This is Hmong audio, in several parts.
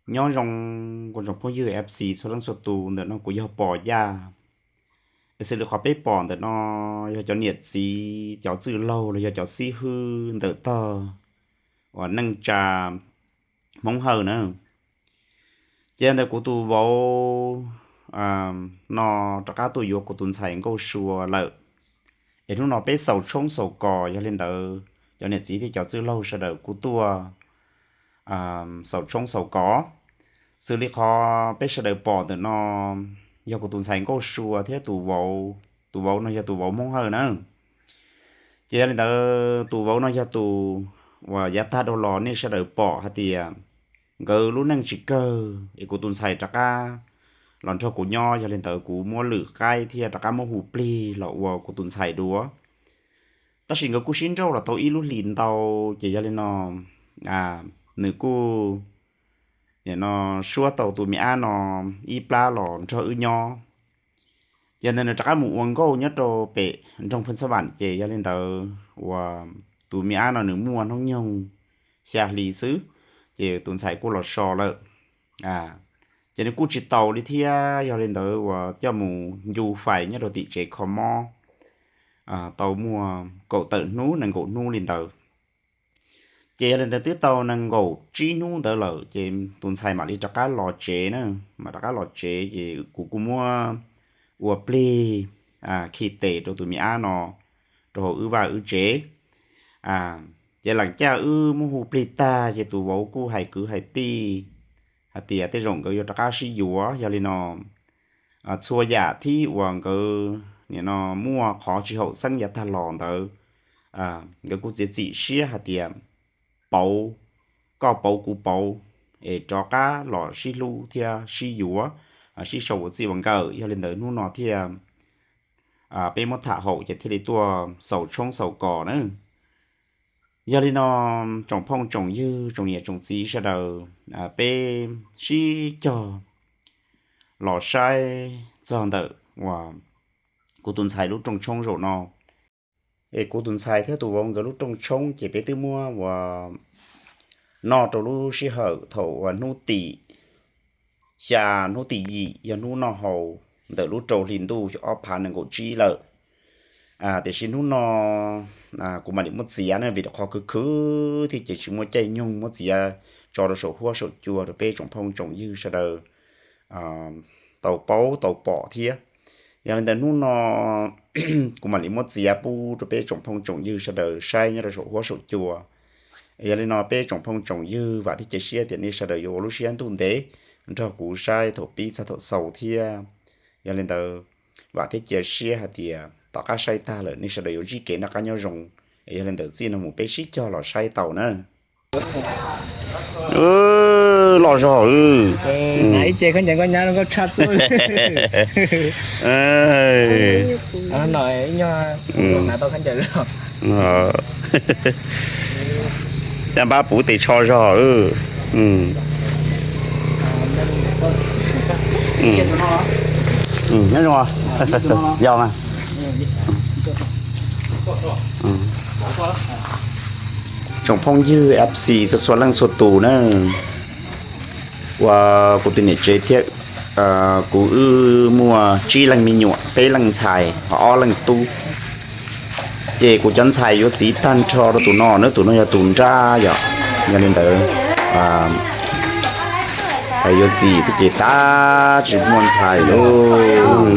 Nyob zoo kuv tsoom phooj ywg F C txhua leej txhua tus, ntawm no kuv yog Pom Yaj. Es xws li qhov peb pom ntawm no yog cov niam txiv cov txwj laug los yog cov xib hwb ntawm tog uas neej tsa Hmoob Hawj na. Ces ntawm kuv tus vauv no rov qab tuaj yuav kuv tus ntxhais Nkauj Sua lawm. Es hnub no peb xaus tshoob xaus kos, yog li ntawd cov niam txiv thiab cov txwj laug sawv daws kuj tuaj xaus tshoob xaus kos. Xws li qhov peb sawv daws pom ntawm no yog kuv tus ntxhais Nkauj Sua thiab tus vauv, tus vauv no yog tus vauv Hmoob Hawj na. Ces yog li ntawd tus vauv no yog tus uas yav tag dhau los nej sawv daws pom hais tias nkawd lub neej tsis kawg es kuv tus ntxhais rov qab los nrog kuv nyob, yog li ntawd kuv muab lwm qaib thiab rov qab muab hu plig los ua kuv tus ntxhais dua. Tab sis nkawd kuj sib nrauj los tau ib lub hlis ntau, ces yog li no nws kuj nim no suab tau tus me ab no ib plab los nrog wb nyob. Ces ntawd nws rov qab mus ua nkauj nyob rau pem nroog Pheej Xab Vam, ces yog li ntawd uas tus me ab no nws muaj hnub nyoog xya hli xwb, ces tus ntxhais kuj los so lawm. Ces nws kuj tsis taus li thiab, yog li ntawd uas coj mus ncu fais nyob rau tim tsev kho mob tau muaj kaum tawm hnub nees nkaum hnub li ntawd. Ces yog li ntawd twb tau nees nkaum tsib hnub ntawd lawm, ces tus ntxhais mam li rov qab los tsev na, mam rov qab los tsev, ces kuv kuj muab ua plig khi tes rau tus me ab no rau hauv wb vaj wb tsev. Ces lam caj wb muab hu plig tag, ces tus vauv kuj hais kwv hais tij hais tias tej zaum nkawd yuav rov qab sib yuav, yog li no txhua yam thib uas nkawd nim no muaj qhov tsis haum xeeb yav tag los ntawd, nkawd kuj txiav txim siab hais tias pauv, koj pauv kuv pauv, es rov qab los sib hlub thiab sib yuav, sib sau ua txij ua nkawm. Yog li ntawd hnub no thiaj peb muab tham haum ces thiaj li tuaj xaus tshoob xaus kos na. Yog li no tsoom phooj tsoom ywg tsoom niam tsoom txiv sawv daws, peb sib cog los saib txog ntawm uas kuv tus ntxhais lub rooj tshoob zaum no. Es kuv tus ntxhais thiab tus vauv nkawd lub rooj tshoob ces peb twb muab uas noj rau lub sij hawm thaum uas hnub tim xya, hnub tim yim yog hnub noj haus ntawm lub rau hli ntuj ob phav nees nkaum tsib lawm. Tiam sis hnub no kuv mam li muab txiav na, vim rau qhov khwv khwv thiab ces tsis muaj caij nyoog muab txiav tso rau saum huab saum cua rau peb tsoom phooj tsoom ywg sawv daws tau paub tau pom thiab. Yog li ntawd hnub no kuv mam li muab txiav pub rau peb tsoom phooj tsoom ywg sawv daws saib nyob rau saum huab saum cua. Yog li no peb tsoom phooj tsoom ywg vam thiab cia siab tias nej sawv daws yuav ua lub siab ntuj ntev nrog kuv saib thaum pib txog thaum xaus thiab. Yog li ntawd vam thiab cia siab hais tias tom qab saib tag lawm nej sawv daws yuav ntsib kev noj qab nyob zoo. Yog li ntawd txij no mus peb sib cog los saib tau na. Loj zog. Ib ce khaub ncaws nkauj nyab nkauj tshaj xwb. No ib nyuag hnav tau khaub ncaws. Caj npab puv tes tsho zog. Nyob zoo. Yog mas. Tsoom phooj ywg F C txhua txhua leej txhua tus na, uas kuv tus niam tsev thiab kuv wb muaj tsib leej me nyuam peb leej ntxhais ho ob leej tub. Ces kuv cov ntxhais yuav txiv tag nrho rau tus no na, tus no yog tus nrab yom. Yog li ntawd yuav txiv ces tab tsis muaj ntxhais li.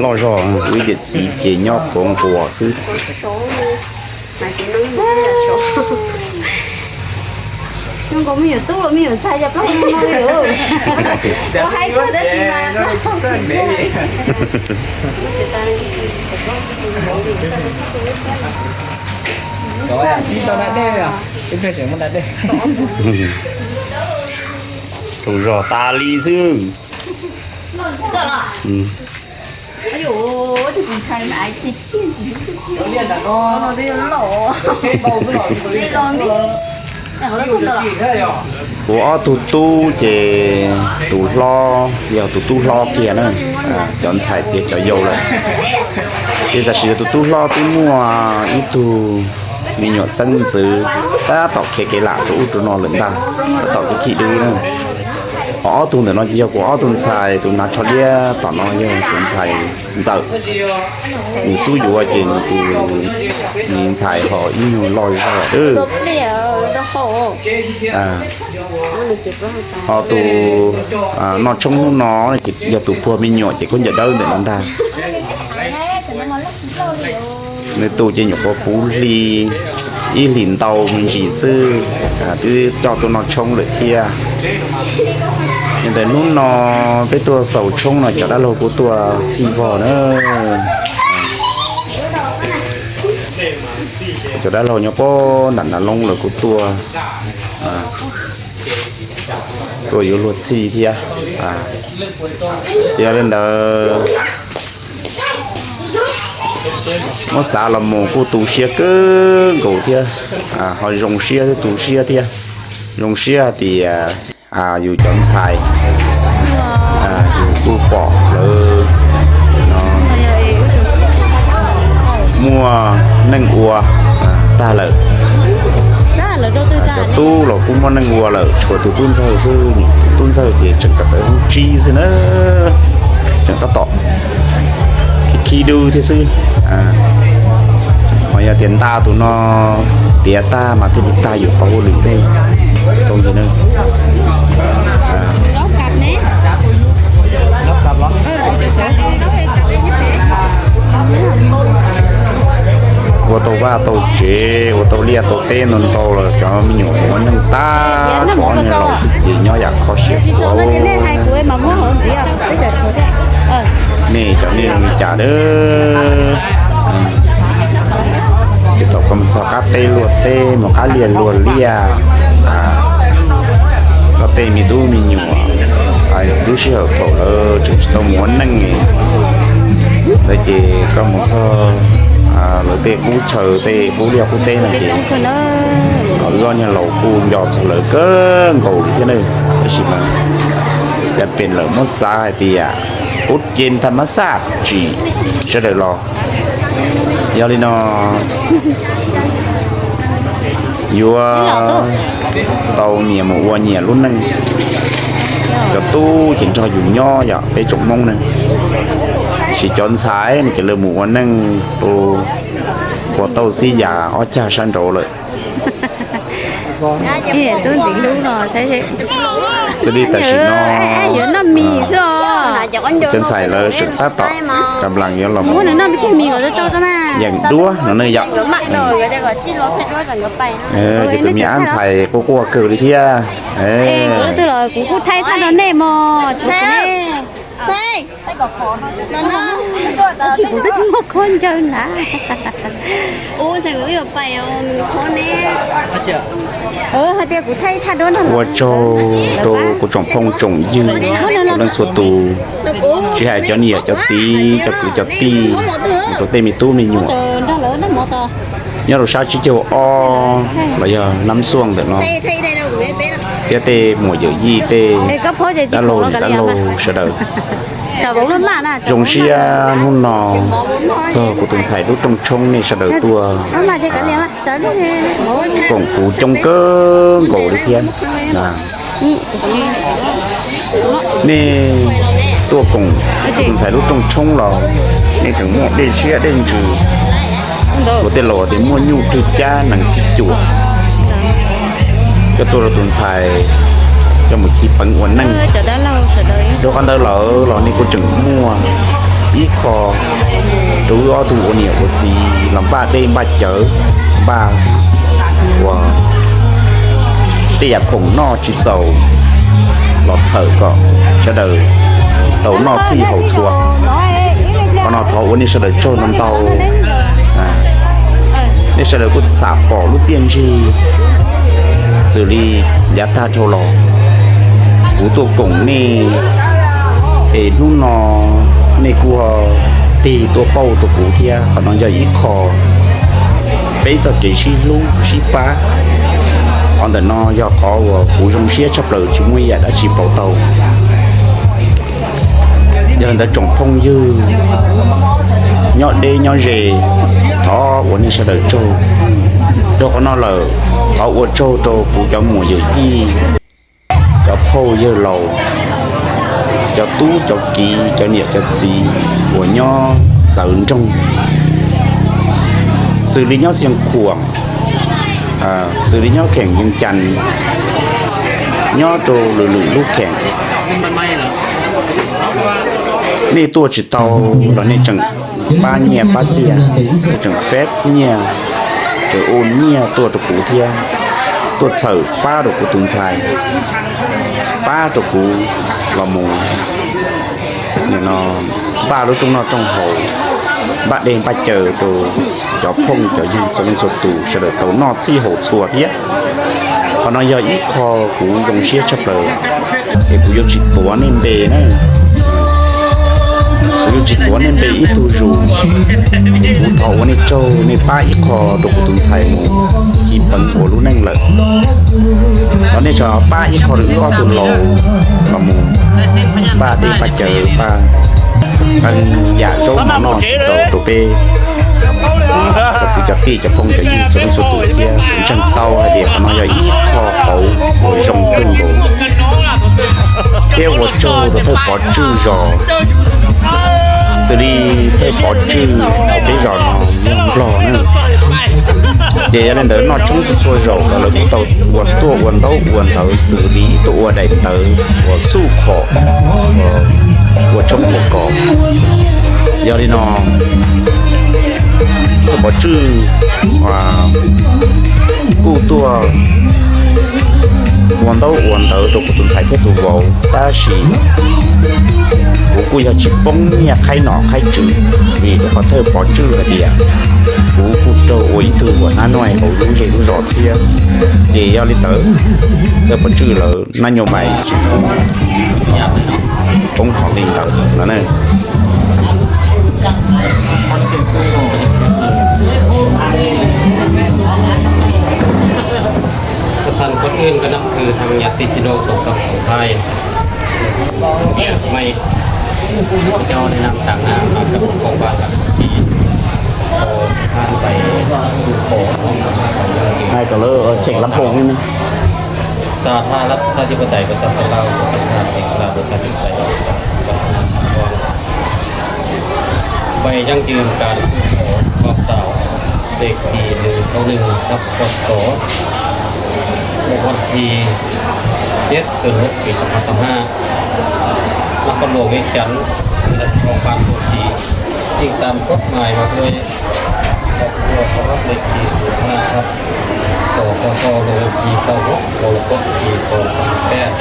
Loj zog, wb niam txiv ces nyob quav nquas xwb. Tus zog tas li xwb. Kuv ob tug tub ces tus hlob yog tus tub hlob kiag na, cov ntxhais ces cov yau lawm. Ces tam sim yog tus tub hlob twb muaj ib tug me nyuam xeeb ntxwv tab tom khiav kev lam rau ub rau no lawm ntag, tab tom khib dub na. Ho ob tug ntawm no ces yog kuv ob tug ntxhais, tus hnav tsho liab tom no yog tus ntxhais ntxawm. Nws xub yuav ces nws tus, nws ntxhais ho ib nyuag loj zog lawm. Ho tus noj tshoob hnub no ces yog tus puag me nyuam ces khaub ncaws dawb ntawm no ntag. Nws tus ces nyuam qhuav puv hli ib hlis ntau me ntsis xwb, twb coj tuaj noj tshoob lawm thiab. Yog ntawm hnub no peb tuaj xaus tshoob no cov dab laug kuj tuaj txhij vog na. Cov dab laug nyob puag nram Nav Loob lawv kuj tuaj, tuaj yuav luag txhij thiab. Ces yog li ntawd muab xav los mus kuj tu siab kawg nkaus thiab, ho zoo siab thiab tu siab thiab. Zoo siab hais tias yus cov ntxhais, yus kuj pom lawv muaj neej ua tag lawm. Cov tub los kuj muaj neej ua lawm, tshuav tus tub ntxawg xwb, tus tub ntxawg ces tseem kawm tau hoob tsib xwb na, tseem tab tom khib dub thiab xwb. Ho yog tias nta tus no tiav tag mas thiaj li tag yus qhov hauj lwm dej. Ua tau vaj tau tsev, ua tau liaj tau teb ntau ntau los cov me nyuam ua neej tag nrho, laus txwj ces nyob yam kho siab. Nej cov nej li cas a? Ces thaum koj mus txog qab teb luag teb, mus qab liaj luag liaj, koj tej me tub me nyuam, lub sij hawm thaum lawv tseem tsis tau mus ua neej ntawd ces koj mus txog lawv tej qub chaw, tej qub liaj qub teb no ces wb ob niag laus kuj nco txog lawv kawg nkaus li thiab na. Tab sis mas cov pem lawm muab xav hais tias kuv ces tha mas xaj tsim sawv daws los. Yog li no yuav tau nyias mus ua nyias lub neej. Cov tub ces nrog yus nyob yom, peb tsoom Hmoob ne, sis cov ntxhais no ces lawv mus ua neej ua tauj xib yas ob cag sab nraud lawm. Xws li tam sim no cov ntxhais lawv tseem tab tom kablas yuav los yeem duab no ne yom. Ces tus me ab ntxhais quaj quaj kawg li thiab. Kuv kuj thaij thaij rau nej mog. Tab sis kuv twb tsis muaj khaub ncaws na. Hais tias kuv thaij thaij duab nrog ua tsaug rau kuv tsoom phooj tsoom ywg txhua leej txhua tus, tsis hais cov niam cov txiv, cov kwv cov tij, rau tej me tub me nyuam nyob rau sab tsib caug ob los yog Nab Xuaj ntawm no, thiab tej muam yawm yij tej dab laug niam dab laug sawv daws. Zoo siab hnub no txog kuv tus ntxhais lub rooj tshoob nej sawv daws tuaj koom kuv coob kawg nkaus li thiab. Nej tuaj koom kuv tus ntxhais lub rooj tshoob los nej tseem muaj dej siab dej ntsws. Ua tej laus tias muaj nyuj twg cab nees twg cuam, coj tuaj rau tus ntxhais coj mus chiv peev ua neej. Rau qhov ntawd lawm los nej kuj tseem muaj ib qho rau wb ob tug ua niam ua txiv los npaj dej npaj cawv, npaj ua tej yam khoom noj tsis txaus los txhawm kom sawv daws tau noj txhij haus txhua. Qhov no thov ua nej sawv daws tsaug ntau ntau. Nej sawv daws kuj xam pom lub txiaj ntsig xws li yav tag dhau los kuv tuaj koom nej, es hnub no nej kuj tig tuaj pauj rau kuv thiab. Qhov no yog ib qho peb txoj kev sib hlub sib pab. Qhov ntawm no yog qhov uas kuv zoo siab tshaj plaws tsis muaj ib yam dab tsi pauv tau. Yog li ntawd tsoom phooj ywg nyob deb nyob ze, thov ua nej sawv daws tsaug. Rau qhov no lawm, thov ua tsaug rau kuv cov muam yawm yij, cov phauj yawg laus, cov tub cov kiv, cov niam cov txiv uas nyob txawv nroog, xws li nyob Xiav Khuam, xws li nyob kheem Yeeb Cas, nyob rau lwm lwm lub kheem, nej tuaj tsis tau los nej tseem pab nyiaj pab txiaj, tseem fab nyiaj, tseem ua nyiaj tuaj rau kuv thiab, tuaj txhawm pab rau kuv tus ntxhais, pab rau kuv los mus npaj lub rooj noj rooj haus, npaj dej npaj cawv rau cov phooj cov ywg txhua leej txhua tus sawv daws tau noj txhij haus txhua thiab. Qhov no yog ib qho kuv zoo siab tshaj plaws, es kuv yuav tsis tuav nej npe na. Kuv yuav tsis tuav nej npe ib tug zus. Kuv thov ua nej tsaug, nej pab ib qho rau kuv tus ntxhais mus ci peev ua lub neej lawm, los nej tso pab ib qho rau wb ob tug laus los mus npaj dej npaj cawv, npaj qee yam zaub mov noj tsis txaus rau peb cov kwv cov tij cov phooj cov ywg txhua leej txhua tus thiab. Kuv ntseeg tau hais tias qhov no yog ib qho hauv uas zoo kawg nkaus, thiab ua tsaug rau thawj pov tswj zos, xws li thawj pov tswj hauv peb zos no yog Nplog na. Ces yog li ntawd noj tshoob txhua txhua zaus los lawv kuj tau ua tuaj ua ntaub ua ntawv xws li tuaj ua daim tawv uas xuj khom ua tshoob ua kos. Yog li no thawj pov tswj kuj tuaj ua ntaub ua ntawv rau kuv tus ntxhais thiab tus vauv, tab sis kuv kuj yog tsis poob nyiaj qhaib nom qhaib tswv, vim rau qhov thawj pov tswj hais tias kuv kuj raug ua ib tug uas nab nuj hauv lub zej lub zos thiab. Ces yog li ntawd thawj pov tswj lawv nab nyuj vais tsis poob qhov li ntawd no na. Săn con ưn có năm thư thăm nhà tịch thì đô sổ tâm sổ thai. Mày cho nên năm tháng năm mà các con quan là sĩ. Ồ, than phải sự khổ. Hai còn lỡ chỉnh lắm hồn. Sa tha lat sa thi pa tai pa sa sa lao sa pa sa ti la pa sa thi pa tai pa sa. Vay ยั่งยืนการสู่ขอ บ่าวสาว เลขที่ หนึ่งเก้าหนึ่ง ทับ พ.ศ. เมื่อวันที่ เจ็ด เดือน หก ปี สองพันยี่สิบห้า นครหลวงเวียงจันทน์ มีราชทอง บ้านโพธิ์ศรี อิงตามกฎหมายว่าด้วย ครอบครัวสำหรับเลขที่ ศูนย์ห้า ทับ สอง พ.ศ. ลงวันที่ ยี่สิบหก กรกฎาคม ปี สองพันแปด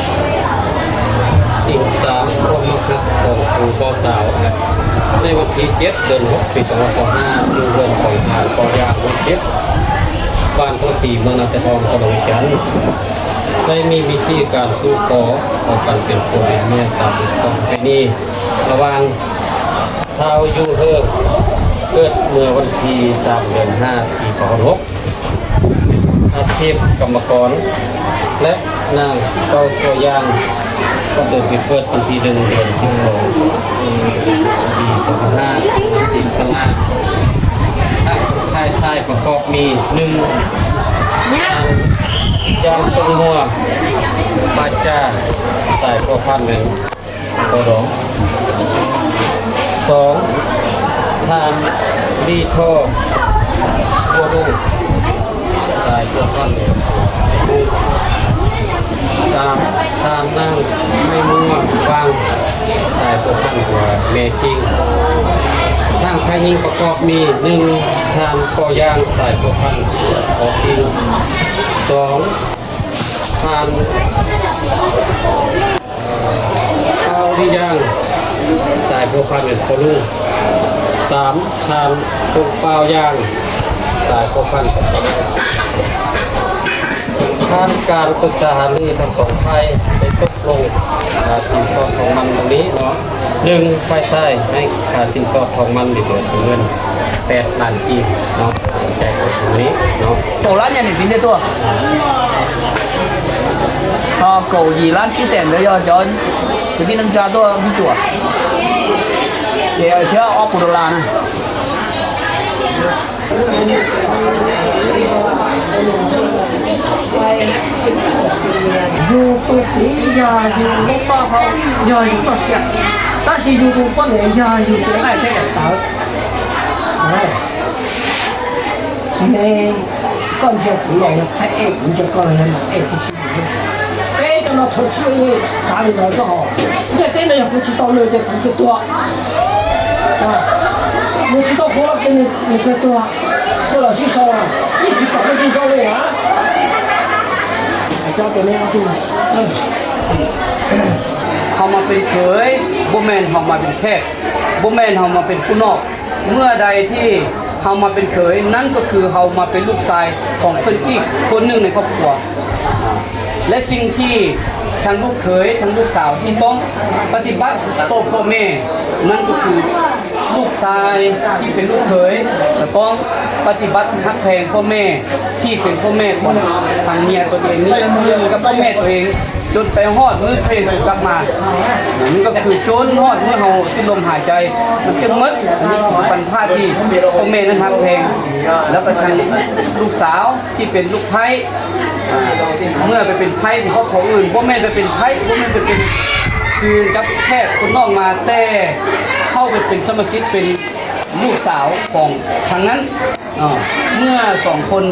อิงตามความบังคับของครูบ่าวสาว ในวันที่ เจ็ด เดือน หก ปี สองพันยี่สิบห้า อยู่เรือนของทหารกองยาว หน่วยสิบ บ้านโพธิ์ศรี เมืองนาซายทอง นครหลวงเวียงจันทน์ ได้มีพิธีการสู่ขอ ขอกันเป็นผัวเป็นเมียตามประเพณี ระหว่าง ท้าวอยู่เฮิง เกิดเมื่อวันที่ สาม เดือน ห้า ปี สองพันหก อาชีพกรรมกร และนางเกาโซยาง ก็เกิดปีเกิดวันที่ หนึ่ง เดือน สิบสอง ปี สองพันห้า อาชีพชาวนา ทางฝ่ายชายประกอบมี หนึ่ง ยางต้นงัว ปาจา สายพัวพันหนึ่ง โพธิ์ดอง สอง ท่านลีท่อ บัวดุง สายพัวพัน สาม ท่านนางไม้มัว วาง สายพัวพัน หัวแม่คิง ทางฝ่ายหญิงประกอบมี หนึ่ง ท่านก่อยาง สายพัวพัน หัวคิง สอง ท่าน เปาดียาง สายพัวพันเป็นพ่อลูก สาม ท่านตุงเปายาง สายพัวพันเป็นพ่อลูก ผ่านการปรึกษาหารือทั้งสองฝ่ายได้ตกลงค่าสินสอดทองมันดังนี้เนาะ หนึ่ง ฝ่ายชายให้ค่าสินสอดทองมันในตัวเงิน แปด ล้านกีบเนาะ จ่ายสดตรงนี้เนาะ Kaum lab nyaj niam txiv ntiag tuaj. Kaum yim lab tsib xees ntawd yog cov kwv tij neej tsa tuaj ib cuam, ces thiab ob puas dollar na. Yus tus txiv yog yus lub taub hau, yog yus txoj sia, tab sis yus tus poj niam yog yus tus nqaij thiab daim tawv. Ne, koj ntsia kuv los yog thaij ej, kuv ntsia koj los yog mam ej tib si. Peb cov no thaum tsis xav li ntawd koj hos. Ntiaj teb no yog kuv tsis tau nws ces kuv tsis tuag. Nws tsis tau kuv ces nws kawg tuag. Koj los sib sau, yeej tsis pom leej twg zoo li na. Hos mas pes khawv, npua mes hos mas pes khej, npua mes hos mas pes kuj noj. Mus dai thij hos mas pes khawv, nan kuj khwv hos mas pes lub xais khoom pheej ib khua nwj ne koj puas. Lej sij thij theej lub khawv theej lub xaus thij toob pab tij pab tau poj mej, nan kuj khwv lub xais thij pes lub khawv toob pab tij pab hab pheej poj mej, thij pes poj mej kuas theej nyias tuam dees nib kab poj mej tuam dees, coob peb hoj nwb pheej xu kab mas, nwb kuj khwv coob hoj nwb haus sib lom hais cai, mas coob mab nwb pab thij poj mej neej hab pheej, lawv kuj theej lub xaus thij pes lub phaib. Mus pes phaib pes khob kho wb, npua mej pes phaib, npua mej pes khwv kab thej kuj noj mas tej, thauj pes pes xab mas xib pes lub xaus khoom theej nan. Mus xoom khon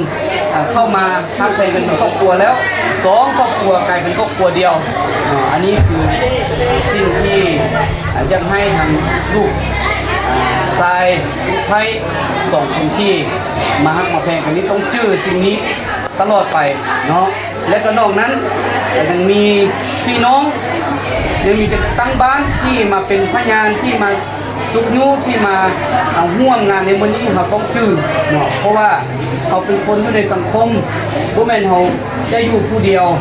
thauj mas hab pheej pes khob khuas lawm, xoom khob khuas kais pes khob khuas diaus. Anv nib khwv sij thij yaj haib theej lub xais lub phaib, xoom khon thij mas hab mas pheej pes nib toob cwj sij nib tab loj pais no. Lawv kuj noj nan, neeg mis pij noob, neeg mis teeb npab thij mas pes phab nyas thij mas xub nyub thij mas huam nas le muaj nib haus toob cwj,เพราะว่า haus pes khon yuj ne xav khoo, npua mej haus caj yuj kuj diaus,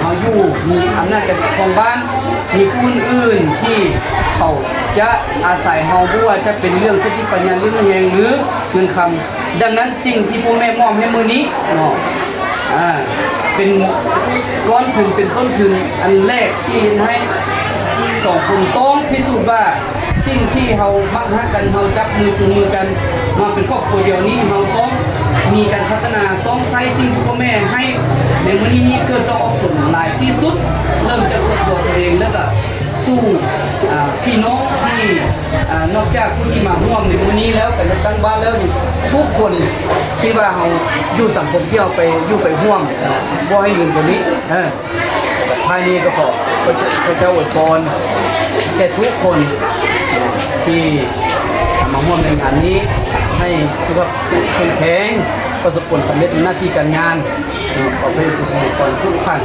haus yuj mis am naj caj khoom npab, mis kuj wb thij haus caj a xais haus npua caj pes lwj xib tib pas nyas lwj heev lwj nws kham. Dam nan sij thij npua mej muaj hab muaj nib no, pes koob thwm pes toob thwm an lej thij haib xoom khon toob phij xuj vaj, sij thij haus mab hab kan haus cab mus tug mus kan, mas pes khob khuas diaus nib haus toob, mis kan phab xab nas toob xaib sij npua mej haib, ne muaj nib nib kawg tau ob khoom lais phij xub, lawv caj khoom khuas pes lawv kuj xu phij noob thij noj caj kuj thij mas huam ne muaj nib lawv kuj lawv teeb npab lawv tub khoom thij vaj haus yuj xav khoom thij haus pes yuj pes huam, npua haib lwm nkaus nib. Thaj nib kuj thov peb cov ua poj tej tub khoom thij mas huam ne nas nib, haib xub kheej kheev, koj xub pum xam lej tus naj thij kas nyas, kom peb xub xub pom tub khaj.